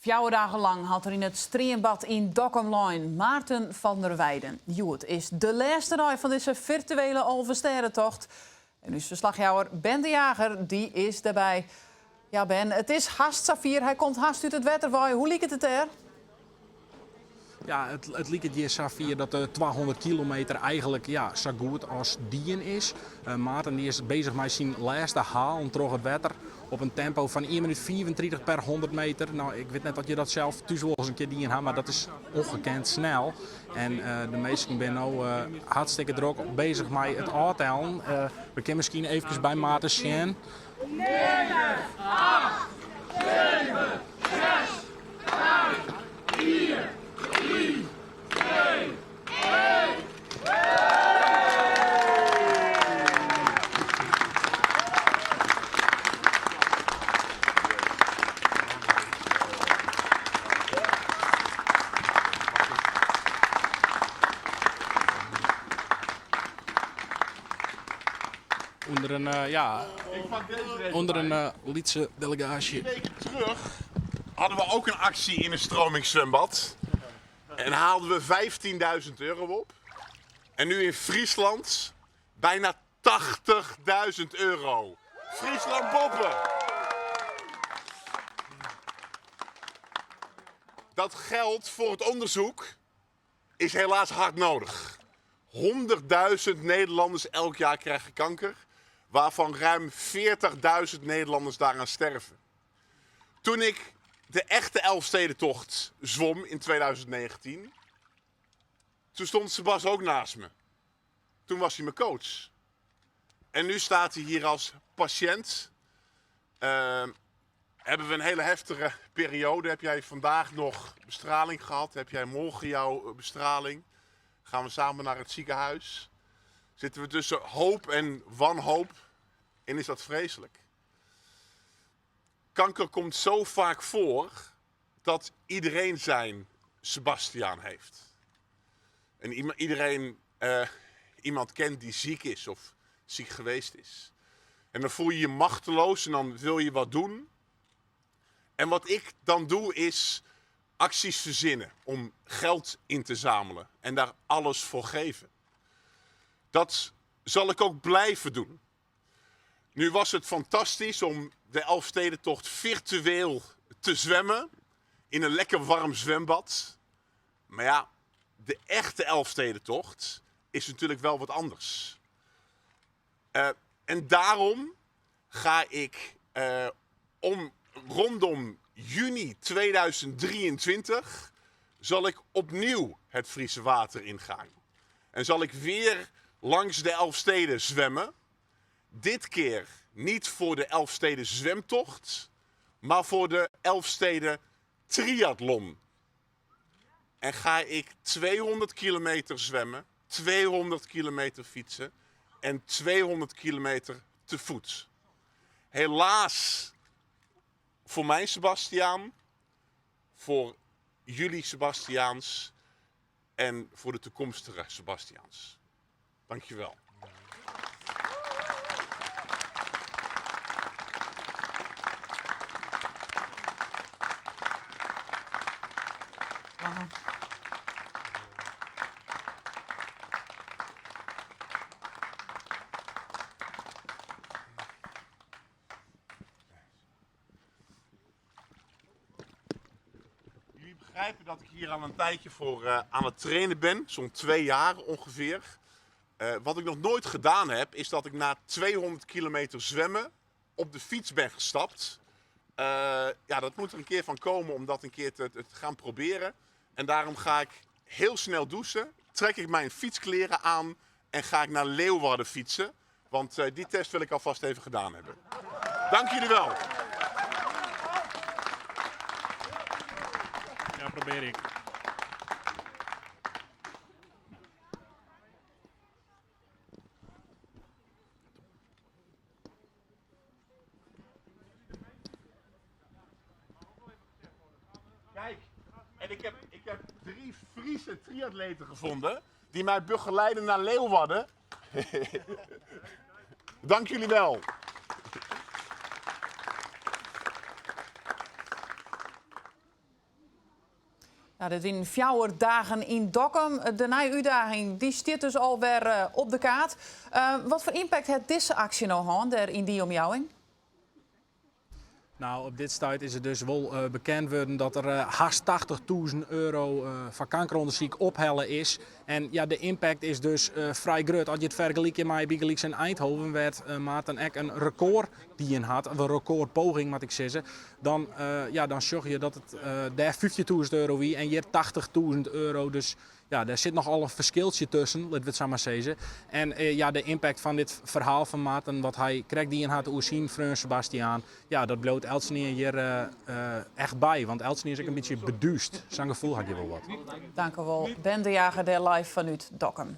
Fjouwer dagen lang hat er yn it streambad yn Dokkum lein, Maarten van der Weijden. Hjoed is de lêste dei fan dizze firtuele Alvestêdetocht. En ús ferslachjouwer Ben de Jager dy is derby. Ja Ben, it is hast safier, hy komt hast út it wetter wei. Hoe liket it dêr? Ja, it liket hjir safier dat de 200 kilometer eigenlik ja, sa goed as dien is. Uh, Maarten dy is bezich mei syn lêste halen troch it wetter op in tempo fan 1 minuut 35 per 100 meter. Nou, ik wit net oft je dat sels thús wol ris in kear dien ha, mar dat is ongekend snel. En uh, de minsken binne no uh, hartstikke drok bezich mei it ôftellen. Uh, we kinne miskien eefkes by Maarten sjen. 9, 8, 7, 6, 5, 4, 3, 2, 1. Under in, uh, ja, under in uh, lytse delegaasje. Weken terug hadden we ook een actie in een stromingszwembad. En haalden we 15.000 euro op. En nu in Friesland bijna 80.000 euro. Friesland Boppe! Dat geld voor het onderzoek is helaas hard nodig. 100.000 Nederlanders elk jaar krijgen kanker, waarvan ruim 40.000 Nederlanders daaraan sterven. Toen ik de echte Elfstedentocht zwom in 2019, toen stond Sebas ook naast me. Toen was hij mijn coach. En nu staat hij hier als patiënt. Uh, hebben we een hele heftige periode. Heb jij vandaag nog bestraling gehad? Heb jij morgen jouw bestraling? Gaan we samen naar het ziekenhuis? Zitten we tussen hoop en wanhoop? En is dat vreselijk? Kanker komt zo vaak voor dat iedereen zijn Sebastiaan heeft. En iedereen uh, iemand kent die ziek is of ziek geweest is. En dan voel je je machteloos en dan wil je wat doen. En wat ik dan doe is acties verzinnen om geld in te zamelen en daar alles voor geven. Dat zal ik ook blijven doen. Nu was het fantastisch om de Elfstedentocht virtueel te zwemmen in een lekker warm zwembad. Maar ja, de echte Elfstedentocht is natuurlijk wel wat anders. Uh, en daarom ga ik uh, om, rondom juni 2023 zal ik opnieuw het Friese water ingaan. En zal ik weer langs de Elfsteden zwemmen. Dit keer niet voor de Elfsteden zwemtocht, maar voor de Elfsteden triathlon. En ga ik 200 kilometer zwemmen, 200 kilometer fietsen en 200 kilometer te voet. Helaas voor mijn Sebastiaan, voor jullie Sebastiaans en voor de toekomstige Sebastiaans. Dankjewel. Jullie begrijpen dat ik hier al een tijdje voor uh, aan het trainen ben, zo'n twee jaar ongeveer. Uh, wat ik nog nooit gedaan heb, is dat ik na 200 kilometer zwemmen op de fiets ben gestapt. Uh, ja, dat moet er een keer van komen om dat een keer te, te gaan proberen. En daarom ga ik heel snel douchen, trek ik mijn fietskleren aan en ga ik naar Leeuwarden fietsen. Want uh, die test wil ik alvast even gedaan hebben. Dank jullie wel. Ja, probeer ik. Kijk, en ik heb, ik heb drie Friese triatleten gevonden die mij begeleiden naar Leeuwarden. Dank jullie wel. Nou, dit wiene 4 dagen yn Dokkum. De nije útdaging dy stiet dus alwer op de kaart. Wat foar impact hat dizze aksje no hân dêr yn dy omjouwing? Nou, op dit stuit is it dus wol bekend wurden dat der hast 80.000 euro foar kankerûndersyk ophelle is. En ja, de impact is dus frij grut. As je it fergelykje mei bygelyks in Eindhoven, wêr't Maarten ek in rekôr dien hat, of in rekôrpoging moat ik sizze, dan, ja, dan sjogge je dat it dêr 15.000 euro wie en hjir 80.000 euro. Dus ja, dêr sit nochal in ferskiltsje tusken, litte we it sa mar sizze. En ja, de impact fan dit ferhaal fan Maarten, wat hy krekt dien hat oer syn freon Sebastiaan, ja, dat bliuwt eltsenien hjir echt by. Want eltsenien is ek in bytsje beduusd. Sa'n gefoel ha ik hjir wol wat. Dankjewol, Ben de Jager, dêr live fanút Dokkum.